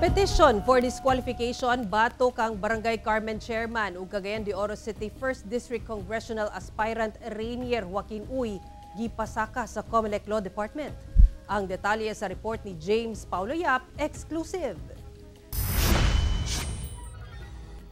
Petition for disqualification batok kang Barangay Carmen Chairman ug Cagayan de Oro City 1st District Congressional Aspirant Rainier Joaquin Uy gipasaka sa COMELEC Law Department. Ang detalye sa report ni James Paulo Yap, exclusive.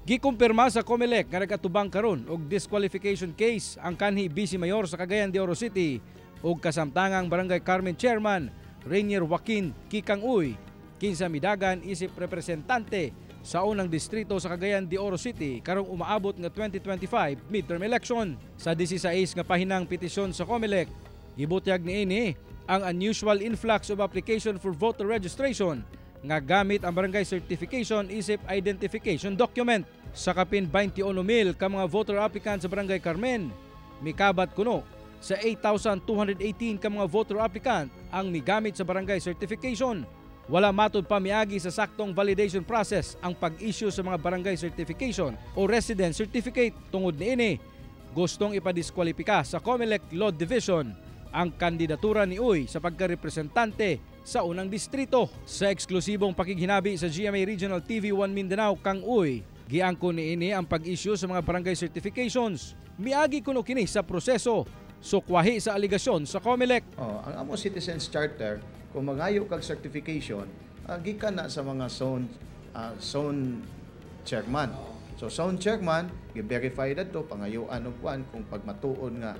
Gikumpirma sa COMELEC nga nagatubang karon og disqualification case ang kanhi Vice Mayor sa Cagayan de Oro City ug kasamtangang Barangay Carmen Chairman Rainier Joaquin Kikang Uy, kinsa midagan isip representante sa unang distrito sa Cagayan de Oro City karong umaabot nga 2025 midterm election. Sa 16 nga pahinang petisyon sa COMELEC, gibutyag niini ang unusual influx of application for voter registration nga gamit ang barangay certification isip identification document. Sa kapin 21,000 ka mga voter applicants sa Barangay Carmen, mikabat kuno sa 8,218 ka mga voter applicant ang migamit sa barangay certification. Wala matud pa miagi sa saktong validation process ang pag-issue sa mga barangay certification o resident certificate. Tungod niini, gustong ipadiskwalipika sa COMELEC Law Division ang kandidatura ni Uy sa pagkarepresentante sa unang distrito. Sa eksklusibong pakighinabi sa GMA Regional TV 1 Mindanao kang Uy, giangko niini ang pag-issue sa mga barangay certifications. Miagi kuno kini sa proseso, sukwahi sa aligasyon sa COMELEC. Oh, ang amo Citizens Charter, kung mangayo kag certification, gikan na sa mga zone chairman. So zone chairman, gi-verify dadto, pangayuan og kwan kung pagmatuon nga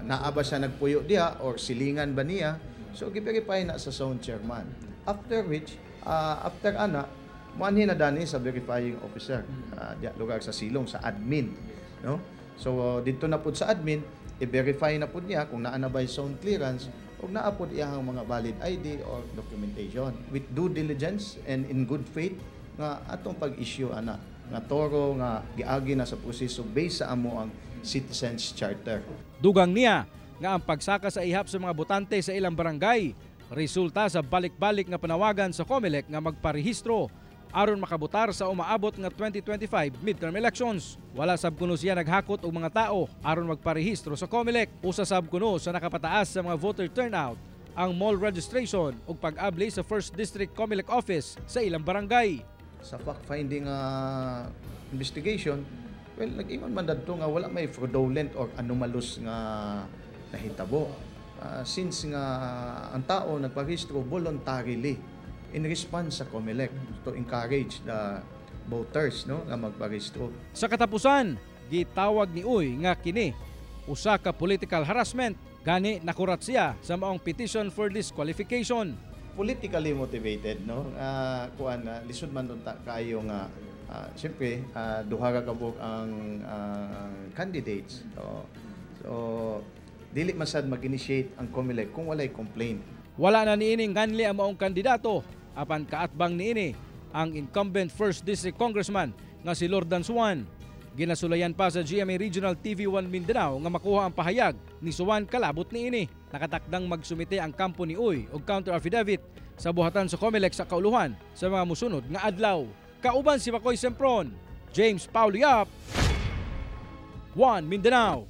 naa ba siya nagpuyo diha or silingan ba niya. So gi-verify na sa zone chairman. After which, after ana, muanhi na dani sa verifying officer diha lugar sa silong sa admin, no? So didto na pud sa admin, i-verify na pud niya kung naa na ba zone clearance ug naa pud iyang mga valid ID or documentation with due diligence and in good faith nga atong pag-issue ana nga toro nga giagi na sa proseso based sa amo ang Citizens Charter. Dugang niya nga ang pagsaka sa ihap sa mga botante sa ilang barangay resulta sa balik-balik nga panawagan sa COMELEC nga magparehistro aron makabotar sa umaabot nga 2025 midterm elections. Wala sab kuno siya naghakot og mga tao aron magparehistro sa COMELEC. Usa sab kuno sa nakapataas sa mga voter turnout ang mall registration ug pag-abli sa 1st District COMELEC office sa ilang barangay. Sa fact-finding investigation, well, nag-ingon man dadto nga wala may fraudulent or anomalous nga nahitabo. Since nga ang tao nagparehistro voluntarily in response sa COMELEC to encourage the voters, no, nga magparehistro. Sa katapusan, gitawag ni Uy nga kini usa ka political harassment, gani nakurat siya sa maong petition for disqualification. Politically motivated, no? Kuan na lisod man unta kaayo nga siyempre duha ra kabuok ang candidates. So dili man sad mag-initiate ang COMELEC kung walay complaint. Wala na niining nganli ang maong kandidato apan kaatbang niini ang incumbent 1st District Congressman nga si Lordan Suan. Ginasulayan pa sa GMA Regional TV 1 Mindanao nga makuha ang pahayag ni Suan kalabot niini. Nakatakdang magsumite ang kampo ni Uy og counter affidavit sa buhatan sa COMELEC sa kauluhan sa mga musunod nga adlaw. Kauban si Makoy Sempron, James Paulo Yap, 1 Mindanao.